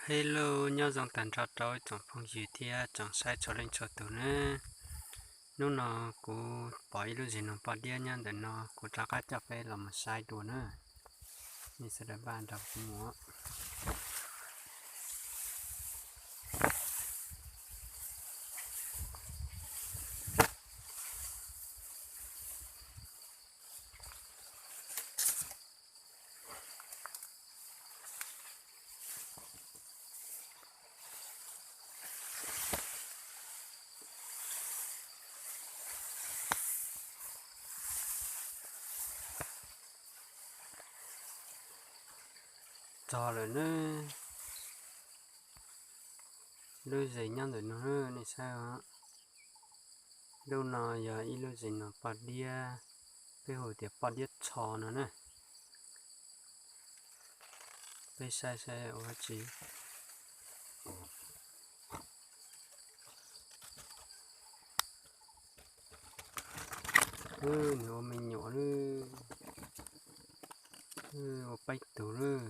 Hello, nyob zoo tag nrho rau ib tsoom phooj ywg thiab tsoom saib txhua leej txhua tus nawb. Hnub no kuv pom ib lub zes noog poj diab nyob ntawm no, kuv rov qab coj peb los mus saib dua na. Nej sawv daws npaj nrog kuv mus. Txog lawm na. Lub zes nyob ntawm no nej saib os. Lub no yog ib lub zes noog poj diab, peb hu tias poj diab tsho no na. Peb saib saib ua dab tsi. Nws ua me nyuam lawm. Ua peb tug lawm.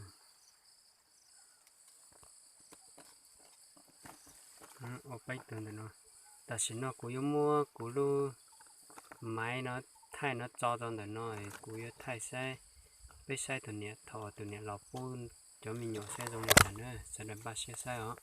Ua peb tug ntawm no. Tam sim no kuv yuav muab kuv lub maiv no thaij no tso rau ntawm no, kuv yuav thaij saib, peb saib tus niam, thaum tus niam los pub cov me nyuam saib zoo li cas na, sawv daws npaj siab saib os.